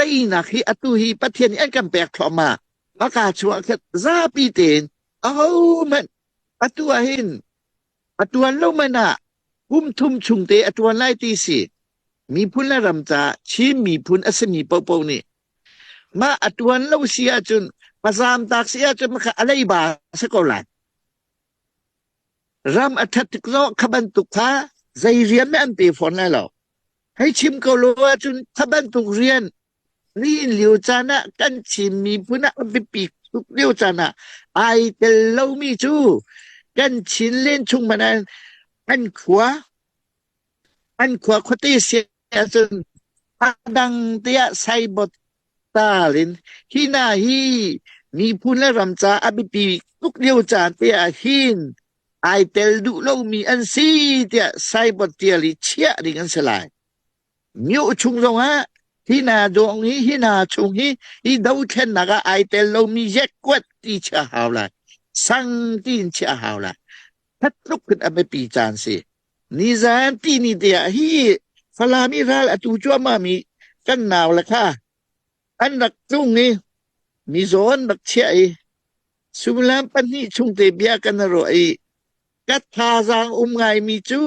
Teinak hi atu hi Pathian nih an kan pek thluahmah. Maka chungah khan zapi tein ahohmanh atu ah hin a tuan lo man ah kum thum chung te a tuan lai ti si. Miphun le ram ca Chin miphun a simi paohpaoh nih mah a tuan lo si ahcun pazaam tak si ahcun makha a leiba a si ko lai. Ram a ṭhat tik zong kha bantuk kha zei rian meh an pe fawn lai lo. Hei chim ko lo ahcun kha bantuk rian nihin lio caan ah kan Chin miphun ah a biapi tuk lio caan ah ai tel lomi cu kan Chin len chung hmanh ah an khua an khua khuate si ahcun a dang tiah saibot tal in hi hna hi miphun le ram ca a biapi tuk lio caan te ah hin ai tel duh lomi an si tiah saibot tial i chiah ding an si lai. Myo chung zongah hi hna dawng hi hi hna chung hi hi dothlennak ah ai tel lomi yekkuat ti chiah hau lai. Sang tiin chiah hau lai. That tluk in a biapi caan si. Nizan tini te ah hi Falam i ral atu cuahmah mi kan nau le kha an rak tlung i mizaw an rak chiah i suimilam pahnih chung te bia kan ruah i ka thazaang um ngaimi cu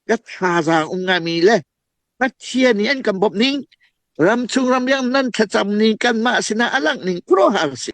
ka thazaang um ngaimi le Pathian nih an kan bawmh ning ramchung ramleng nan thlacam ning kanmah sinah a langh ning khuaruahhar si.